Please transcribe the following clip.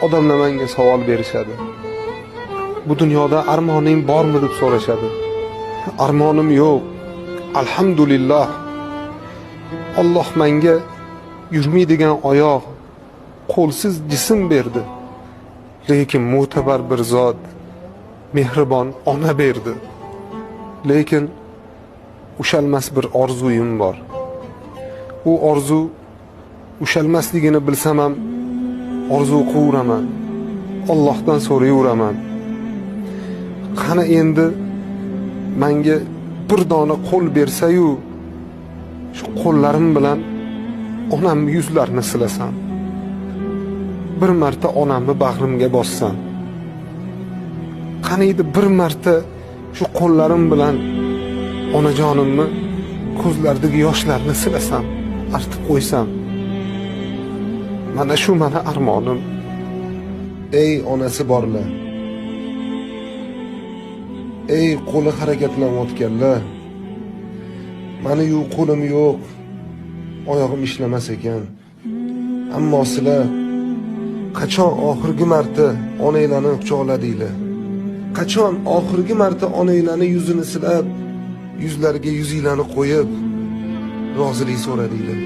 Odamlar menga savol berishadi. Bu dunyoda armoning bormi deb so'rashadi. Armonim yo'q. Alhamdulillah. Alloh menga yurmaydigan oyoq, qo'lsiz jism berdi. Lekin mo'tabar bir zot, mehribon ona berdi. Lekin ushalmas bir orzuyim bor. U orzu ushalmasligini bilsam ham orzu qilveraman. Allohdan so'rayveraman. Qani endi menga bir dona qo'l bersa-yu, shu qo'llarim bilan onam yuzlarini silasam. Bir marta onamni bag'rimga bossam. Qani edi bir marta shu qo'llarim bilan onajonimni ko'zlaridagi yoshlarni silasam, artib qo'ysam. Mana shu mani armonim. Ey onasi borlar. Ey qo'li harakatlanayotganlar. Mani yu qo'lim yo'q. Oyog'im ishlamas ekan. Ammo sizlar qachon oxirgi marta onanglarni quchoqladinglar? Qachon oxirgi marta onanglarni yuzini silab, yuzlariga yuzinglarni qo'yib, rozilik so'radinglar?